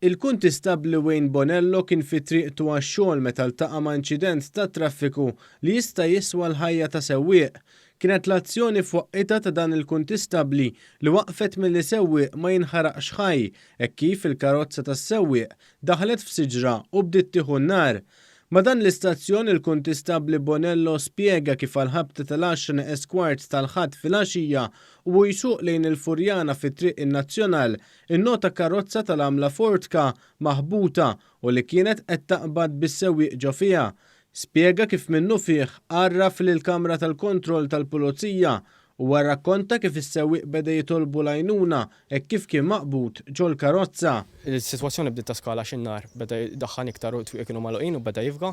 Il-Kuntistabbli Wayne Bonello kien fi triqtu għax-xogħol meta ltaqa' ma' inċident tat-traffiku li jista' jiswa l-ħajja ta' sewwieq. Kienet l-azzjoni f'waqitha ta' dan il-kuntistabbli li waqqfet milli sewwieq ma jinħaraqx ħaj hekk kif il-karozza tas-sewwieq daħlet f'siġra u bdiet tieħu n-nar. Ma' dan l-istazzjon il-Kuntistabbli Bonello spjega kif għall-ħabta tal-għaxra neqes kwart tal-Ħadd filgħaxija u hu jsuq lejn il-Furjana fi Triq in-Nazzjonal innota karozza tal-għamla Ford Ka maħbuta u li kienet qed taqbad bis-sewwieq ġo fiha. Spjega kif minnufih għarraf lill-kamra tal-kontroll tal-Pulizija Huwa rrakkonta kif is-sewwieq beda jitolbu l-għajnuna hekk kif kien maqbud ġol-karozza. Is-sitwazzjoni bdiet taskala għax in-nar beda jdaħħan iktar u t-twieqi kienu magħluqin u beda jifga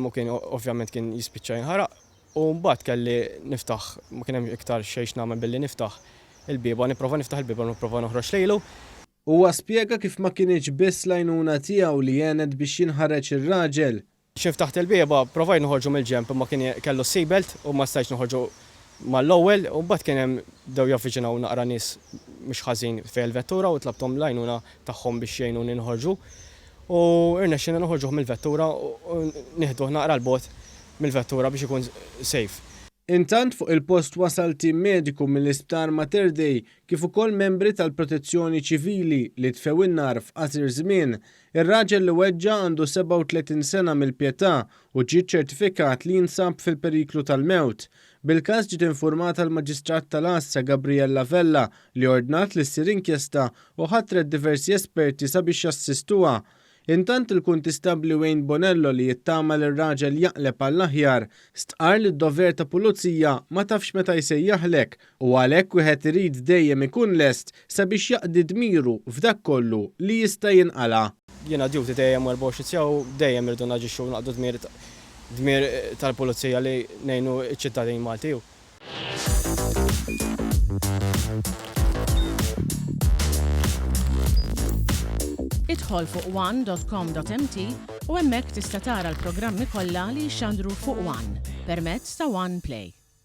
u kien ovvjament kien jispiċċa jinħaraq u mbagħad kelli niftaħ ma kien hemm iktar xejn x'nagħmel billi niftaħ il-bieba nipprova niftaħ il-bieba nipprova noħroġ lilu. Huwa spjega kif ma kinitx biss l-għajnuna tiegħu li għenet biex jinħareġ ir-raġel. X'ħin ftaħt il-bieba, provajt noħorġu mill-ġenb imma kien kellu s-seat belt u ma stajtx noħorġu mal-ewwel u mbagħad kien hemm bdew javviċinaw naqra nies mhux ħażin fejn il-vettura u tlabthom l-għajnuna tagħhom biex jgħinuni noħorġu u rnexxielna noħorġuh mill-vettura u nieħduh naqra 'l bogħod mill-vettura biex ikun safe. Intant fuq il-post wasal tim mediku mill-Isptar Mater Dei kif ukoll membri tal-Protezzjoni Ċivili li tfew in-nar f'qasir żmien. Ir-raġel li weġġa' għandu 37 sena mill-Pietà u ġie ċċertifikat li jinsab fil-periklu tal-mewt. Bil-każ ġiet infurmata l-Maġistrat tal-Għassa Gabriella Vella li ordnat li ssir inkjesta u ħatret diversi esperti sabiex jassistuha. Intant il-Kuntistabbli Wayne Bonello li jittama li r-raġel jaqleb għall-aħjar, stqarr li d-dover ta' pulizija ma tafx meta jsejjaħlek u għalhekk wieħed irid dejjem ikun lest sabiex jaqdi dmiru f'dak kollu li jista' jinqala'. Jiena duty dejjem 24 siegħa u dejjem irridu naġixxu u naqdu dmir dmir tal-pulizija li ngħinu ċ-ċittadin Malti u. Idħol fuq one.com.mt u hemmhekk tista' tara l-programmi kollha li jixxandru fuq One permezz ta' One Play.